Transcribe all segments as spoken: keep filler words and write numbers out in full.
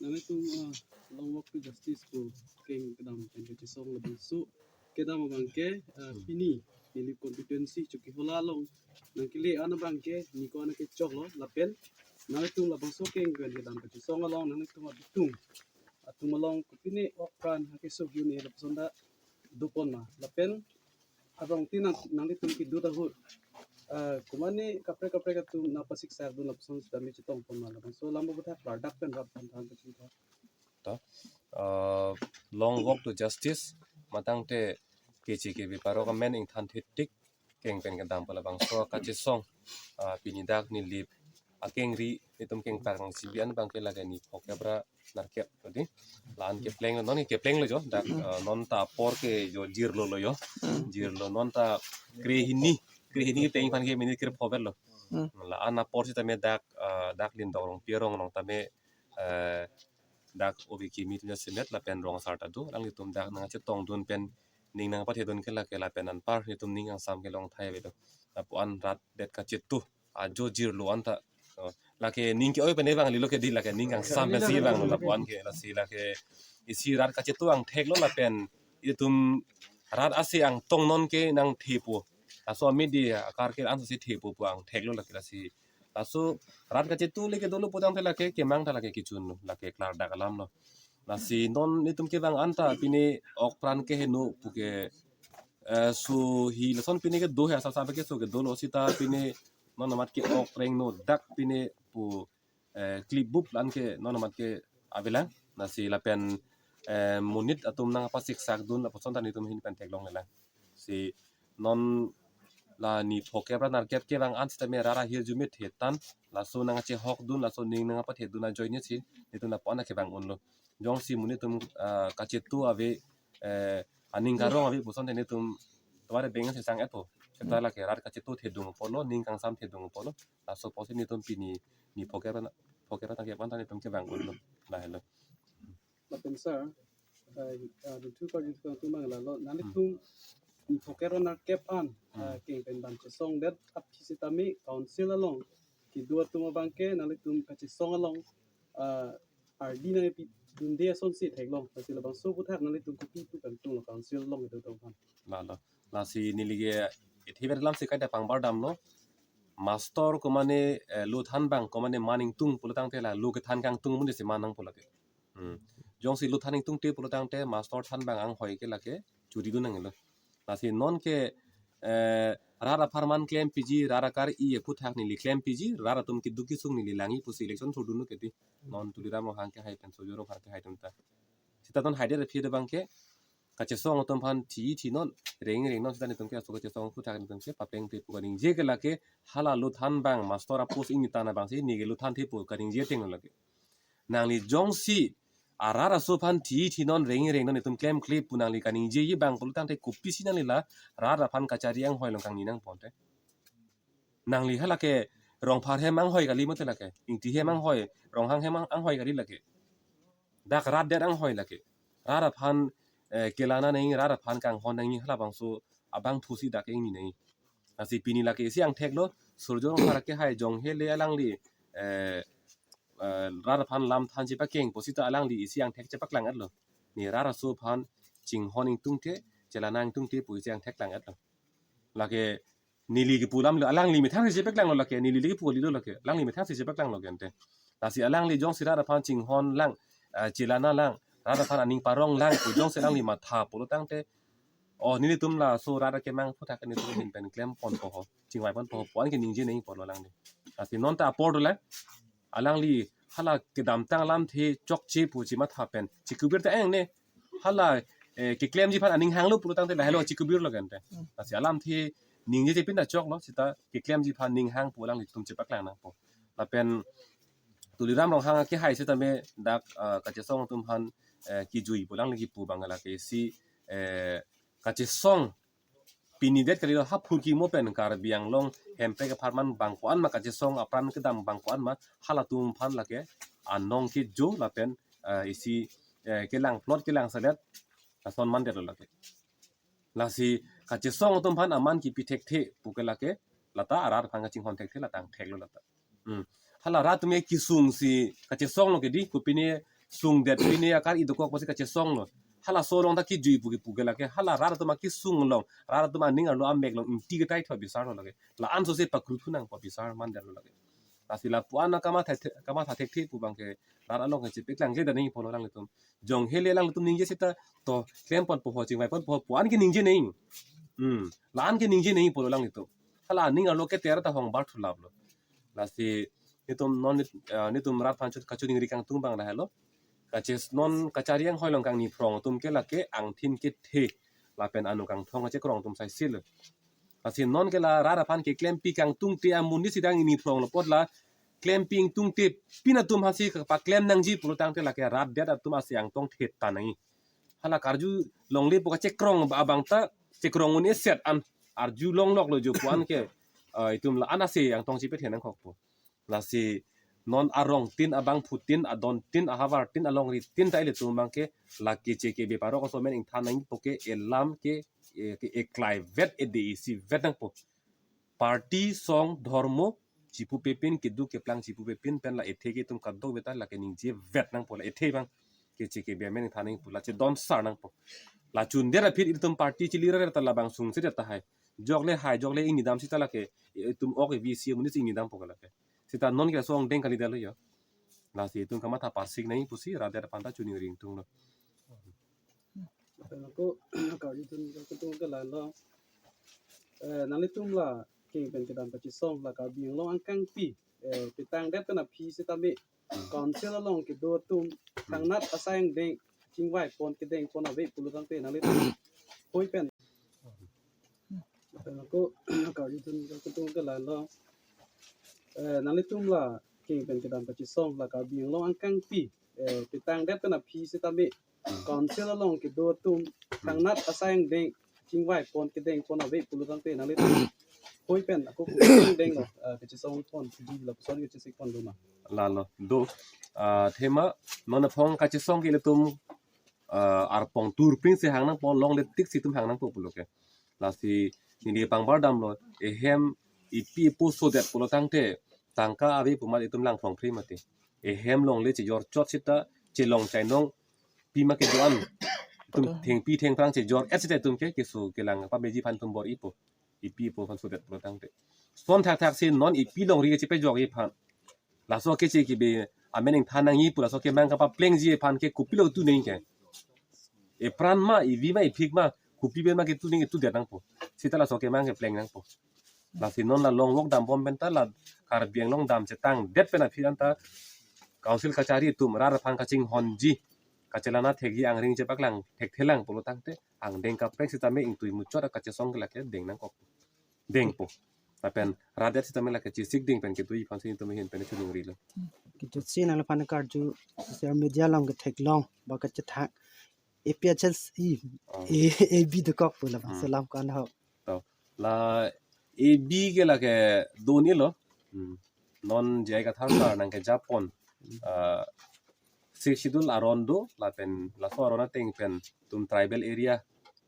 Nanglitum, ah, Long Walk to Justice pu keng kedam pen kachesong labangso kedam abangke, ah, pini neli constituency Chokihola along nangkele an abangke niko an kechoklo lapen nanglitum labangso keng pen kedam kachesong along nanglitum abitung atum along kopine ok pran hakeso hini lapuson ta dopon ma lapen arong tin nang nanglitum kedut ahut, ah, komane kaprek kaprek atum nangpasiksakdun lapuson sitame chetongpon ma labangso alam aphuthak klardak pen rap than than kachinta. To, eh, Long Walk to Justice matangte keche kebe parok amen ingthan thetik keng pen kedam pu labangso kachesong, ah, pini dak neli akengri netum kengparkang sibi an abangke lake ni phokep ra nerkep tadi. La-an kepleng lo, non kepleng lo jo dak, eh, non ta apor ke jo jirlo lo jo. Jirlo non ta krehini, krehini teng aphan ke minit krepho ber lo. Hmm. La-an apor sitame dak, eh, dak Lindong Rongpi arong along tame, eh, dak O B K mi atum jasemet lapen rong asar ta do, alanglitum dak nangchetongdun pen ning nangpathedun ke lake lapen anpar netum ning kangsam kelong thai ave do. Lapu-an rat det kachetu ajo jirlo an ta. Oh, lake ning ke-oi pen evanglilo ke di lake ning kangsam pensi evanglo lapu-an ke, lasi lake isi rat kachetu angthek lo lapen itum rat ase angtong non ke nangthepo. Laso amidi akar ke ansose thepo pu angthek lo lake lasi. Laso rat kachetu le kedolo putangte lake kemang ta lake kechun lo, lake klardak alam lo. Lasi non netum kevang an ta pine ok pran keheno puke, eh, so hi lason pine kedo he asap asap ke so kedolo sita pine non amat ke ok rengno dak pine pu, eh, klip bup la-an ke non amat ke avelang. Lasi lapen, eh, monit atum nangpasiksakdun lapuson ta netum ahin pen theklonglelang. Si non la ni phokep ra nerkep kevang an sitame rat ahirjume thethan laso nangchehokdun laso ning nangpathedun ajoine si netum lapu-an kevang unlo. Jongsi monit atum, ah, kachetu ave, eh, aning karong ave puson te netum tovar beng sesang eto. Seta lake rat kachetu thedung apotlo, ning kangsam thedung apotlo. Laso apotsi netum pini ni phokep ra phokep ra nerkep an ta netum kevang unlo. Lahelo. Lapen sir, eh, ah, duthu karju tukang tumang lalo, nanglitum ni phokep ra nerkep an, ah, keng pen dam chesongdet aphi sitame council along kedo atum abangke nanglitum kachesong along, ah, ardi nangpidunde asonsi theklong, lasi labangso aphuthak nanglitum kopi pu kangtunglo council along kedo atum aphan. Lalo. Lasi neli ke ithiber lam si kaita pangbar damlo. Mastor komane, eh, lo than abang komane man ingtung pulotangte la lo kethan kangtung amonit si man nangpo lake. Hmm. Jongsi lo than ingtungte pulotangte mastor than abang anghoi ke lake churidun nanglo. Lasi non ke, eh, rat apharman klempiji, rat akar-i aphuthak neli klempiji, rat atum keduk kesung neli langji pusi election thurdunlo ke di. Non Tuliram Ronghang kehai pen Sojo Ronghang kehai atum ta. Sita non haidet aphi abangke kachesong atum aphan thi thinon, reng rengnon sita netum ke aso kachesong aphuthak netum ke paplengpe pu kaningje ke lake hala lo than abang mastor a-post ingni tan abangsi neke lo than the pu kaningje ateng lo lake. Nangli jongsi arat aso aphan thi thinon reng rengnon netum klemkle pu nangli kaningjeji abang pulotangte kopisi nangli la rat aphan kachari anghoi along kangni nangponte. Nangli halake Rongphar hem anghoi kali mate lake. Ingti hem anghoi, Ronghang hem ang-, anghoi kali lake. Dak rat det anghoi lake. Rat aphan, eh, kelana nangji, rat aphan kanghon nangji, halabangso abangphusi dak ingni nangji. Lasi pini lake isi angthek lo, Surjo Rongphar kehai jong hele alangli, eh, eh, rat aphan lam than chepakeng pusita alangli isi angthek chepaklang-etlo. Ni rat aso aphan chinghon ingtungte, chelana ingtungte pu isi angthek lang-etlo. Lake neli kepu alam lo, alangli methang si chepaklanglo lake, neli le kepu kalilo lake, alangli methang si chepaklanglo ke ante. Lasi alangli jongsi rat aphan chinghon lang, ah, chelana lang, rat aphan aning parong lang pu jongsi alangli matha pulotangte, oh, nelitum laso rat akemang aphuthak nelitum ahin pen klemponpo ho, chingvaiponpo ho pu an keningje nangji apotlo alangli. Lasi non ta apor dolang. Alangli hala kedamtang alamthe chokche pu chimatha pen chikubir ta engne. Hala, eh, keklemji aphan aning hanglo pulotangte lahelo chikubirlo ke ante. Hmm. Lasi alamthe ningjeje pin ta choklo sita keklemji aphan ning hang pu alanglitum chepaklang nangpo. Lapen Tuliram Ronghang kehai sitame dak, ah, kachesong atum aphan, eh, kijui pu alangli kipu abang lake isi, eh, kachesong pini det kalilo, ha phurkimo pen Karbi Anglong hemprek apharman bang ko-an ma kachesong apran kedam bang ko-an ma halatum aphan lake anong kejo lapen, eh, isi, eh, kelang plot kelang selet ason mandetlo lake. Lasi kachesong atum aphan aman kipi thekthe puke lake lata arat aphan kachinghon thekthe lata angtheklo lata. Hmm. Hala rat atum kesung si kachesonglo ke di, kopine sungdet pine akar idokok pusi kachesong lo. Halaso along ta kijui pu kipu ke lake, hala rat atum akisung along, rat atum aning arlo amek along ingti ketai tho bisar lo lake. La-an sose pakru thu nangpo bisar mandet lo lake. Lasi lapu-an akamatha the-, kamatha thekthe pu abangke rat along kachepeklang je da nangji pulo alanglitum. Jong hele alanglitum ningje seta to klem ponpo ho, chingvai ponpo ho pu-an ke ningje nang. Hmm. La-an ke ningje nang pulo alanglitum. Hala aning arlo ke tera ta hong bar thulap lo. Lasi netum non nit-, ah, netum rat aphan chot kachoningri kangtung abang lahelo. Kaches non kachari anghoi along kangni phrong atum ke lake angthin kethe lapen ano kangthong kachekrong atum saisi lo. Lasi non ke la rat aphan keklempi kangtungte amonit si dang ingni phrong lo apot la klem pingtungte pin atum aphansi kapaklem nangji pulo tangte lake rat det atum asi angtong thet ta nangji. Hala karju longle pu kachekrong abang ta chekrong un-e set an arjulong lok lo jo pu-an ke, ah, itum la-an asi angtong chipet he nangkokpo. Lasi non arong tin, abangphu tin, adon tin, ahavar tin, alongri tin ta ilitum abangke lake cheke be parok aso amen ingthan nangpo ke elam ke, eh, ke eklai vet, ede isi vet nangpo. Party, song, dhormo, chipupe pin, keduk keplang chipupe pin pen la ethe ke itum kadokave ta lake ningje vet nangpo, la ethe abang kecheke be amen ingthan nangpo, la chedon sar nangpo. La chundet aphi itum party chili ra ta labang sungsedet tahai. Jokle hai, jokle ingni dam seta lake itum ok e V C amonit si ingni dampo ke lake. Seta non ke song deng kali dalo yo. Lasi itum kamatha parsik nangji pusi rat det aphan ta choningri ingtung lo. Ako karjudun kangtung ke lalo. Eh, nanglitum la king pen kedam kachesong la Karbi Anglong angkangpi, eh, ketangdet pen aphi sitame council along kedo atum thangnat asai angdeng chingvai pon kedeng pon ave pulo tangte nanglitum hoi pen. Ako karjudun kangtung ke lalo. Eh, nanglitum la king pen kedam kachesong la Karbi Anglong angkangpi, eh, ketangdet pen aphi sitame council along kedo atum thangnat asai angdeng chingvai pon kedeng pon ave pulo tangte nanglitum hoi pen ako kedeng lo, eh, kachesong pon sidi lapuson kachesik pon do ma? Lalo do, ah, athema non aphong kachesong ke ilitum, ah, arpong turpring si hang nangpo, longle tik si itum hang nangpo pulo ke. Lasi neli pangbar damlo, ehem ipi ipo sodet pulo tangte tangka ave pu amat itum langphrong phri mati. Ehem longle chejor chot seta chelong chainong pima kedo-an itum thengpi thengphrang chejor et seta itum ke keso kelang pameji aphan itum bor-ipo. Ipi ipo aphan sodet pulo tangte. Son thakthak si non ipi longri kechepejokji aphan, laso kecheke be amen ingthan nangji pu laso kemang kapaplengji aphan ke kopilo tu neng ke. Epran ma, evi ma, ephik ma, kopi pen ma ketu neng, etudet nangpo. Seta laso kemang kepleng nangpo. Lasi non la long walk dambom pen ta la Karbi Anglong dam chetangdet pen aphi anta council kachari atum rat aphan kachinghonji, kachelang thekji, angring chepaklang thekthelang pulo tangte angdeng kaprek sitame ingtui muchot kachesong ke lake deng nangkok. Dengpo. Lapen rat det sitame lake chesik ding pen ketui aphansi itum ahin pen choningri lo. Kejutsi nangliphan karju social media along ketheklong ba kachethak A P H L C, oh, A, A B dokok pu labang, hmm, selam kan ho. To, la A B ke lake do-an lo. Hmm. Non J I Kathar sar nangkejapon, ah, Sixth Schedule aron do, lapen laso aron ateng pen itum tribal area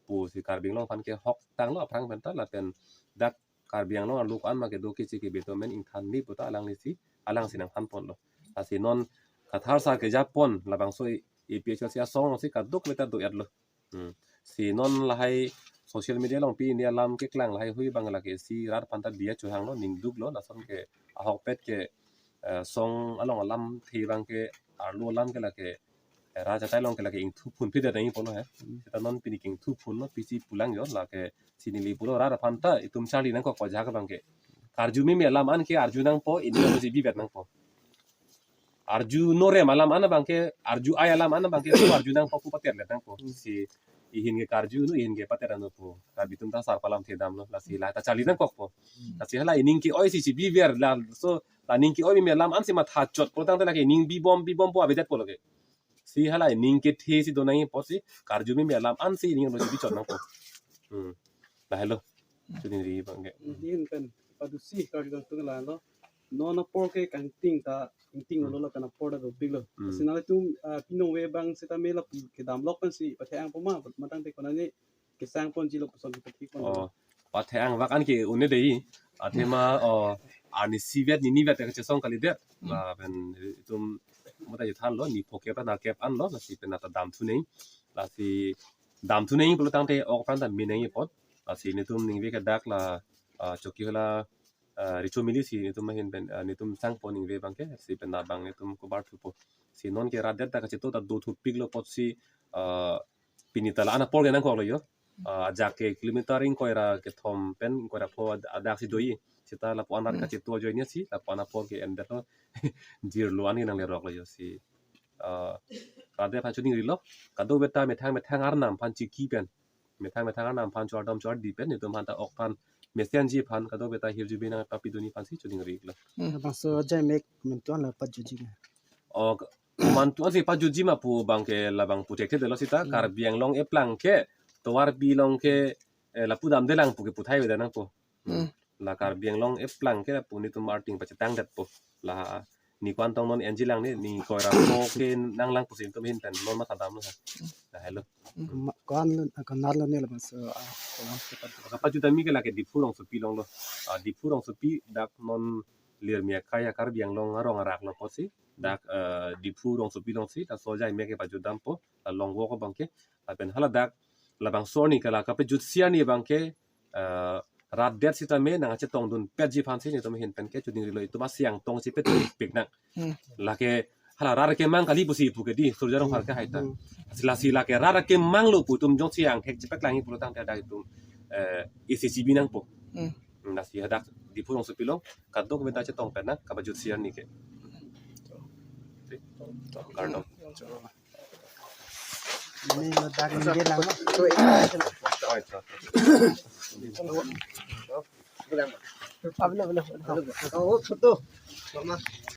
pusi Karbi Anglong aphan ke hok tanglo aphrang pen ta, lapen dak Karbi Anglong arlo ko-an ma kedo kecheke be atum amen ingthan me pu ta alangli si, alangsi nangthan ponlo. Lasi non Kathar sar kejapon labangso A P H L C asong si kadokave ta do-et lo. Hmm. Si non lahai social media along pini alam keklang lahai hui abang lake si rat aphan ta biya chohanglo, ningduklo, lason ke ahokpet ke, eh, song along alamthe abang ke, arlo alam ke lake, eh, rat achatai along ke lake ingthu phun phi det nangji pulo he. Hmm. Seta non pini ke ingthu phunlo, pisi pulang jo, lake si neli pulo rat aphan ta itum charli nangkok pajak abang ke. Karju meme alam an ke arju nangpo, ini lo si bivet nangpo. Arju norem alam an abang ke, arju ai alam an abang ke, so arju nangpo pu paterlet nangpo. Hmm. Si ihin ke karju nu, ihin ke pater nu pu. Karbi atum ta sar palamthe damlo, lasi la ta charli nangkokpo. Hmm. Lasi hala ining ke-oi si chibiver laso, la ning ke-oi meme alam an si matha chot pulo tangte lake ining bibom bibompo avedet pulo ke. Si hala ining kethe si do nangji apotsi karju meme alam an si ining lo si bichot nangpo. Hmm. Lahelo. Choningri abang ke. Ihin pen padusi karju kangtung lalo. Non apor ke kangting ta, ingting lo, la kan apor ta dopiklo. Hmm. Lasi nanglitum, ah, pinong ave abang sitame lapu kedam lok pensi pathang po ma, matang te konane kesang ponji lapuson pathik pon. Oh, pathang vak an ke un-e dei. Athema, oh, arnisi vet, nini vet kachesong kalidet. Hmm. Lapen itum mo ta juthan lo, ni phokep ra nerkep an lo, lasi pen ta damthu nangji, lasi damthu nangji pulo tangte ok apran ta me nangji apot, lasi netum ningve ke dak la, ah, choki hala, ah, recho mili si netum ahin pen, ah, netum sangpo ningve abangke, si pen abang netum kobar thupo. Si non ke rat det ta kacheto ta dothupiklo apotsi, ah, pini ta la-an apor ke nangkoklo jo. Ah, ajak ke kilometer ingkoi ra kethom pen ingkoi ra pho ad-, adak si doji. Seta lapu-an rat Hmm. kacheto ajoine si, lapu-an apor ke endetlo. Jirlo an ke nangleroklo jo si. Ah, rat det aphan choningrilo. Kadokave ta methang methang arnam aphan chiki pen, methang methang arnam aphan chardom chardi pen, netum aphan ta ok aphan mesenji aphan, kadokave ta hirjume nangpapidunji aphan si choningrilo. Hmm. Bangso ajai mek komantu an la pajutji ke? Oh, komantu an si pajutji ma pu abangke labang pu thekthedetlo seta, Hmm. Karbi Anglong eplang ke, tovarpi along ke, eh, lapu damdelang pu ke puthai avedet nangpo. Hmm. La Karbi Anglong eplang ke lapu netum arting pachetangdetpo. La ni ko-an tong non enjilang ne, ni ingkoi ra pho ke nanglang pusi netum ahin pen non matha damlo ha. Na helo. Hmm. Ma-, ko-an lo, ko-an lo ne labangso, ah, ko-an lo. Kapajut ami ke lake Diphu rongsopi along lo. Ah, Diphu rongsopi dak non lirmia kaya Karbi Anglong arong arak lo apotsi. Dak, eh, Diphu rongsopi alongsi, laso ajai mek ke pajut dampo, la Longvok abangke. Lapen hala dak, labangso arni ke la kapajutsi arni abangke, eh, rat det sitame nangkachetongdunpetji aphan si netum ahin pen ke choningrilo, itum asiang tong si pet pik nang. Hmm. Lake hala rat kemang kali pusi pu ke di, Surjya Rongphar ke hai ta. Hmm. Lasi lake rat kemanglo pu itum jongsi angthek chepaklangji pulo tangte dak itum, eh, isi chibi nangpo. Hmm. Lasi hadak Diphu rongsopi along kadokave ta chetongpet nang kapajutsi arni ke. Kardom. Ini lo dak ningje lang. Abla, abla, abla. Oh, photo.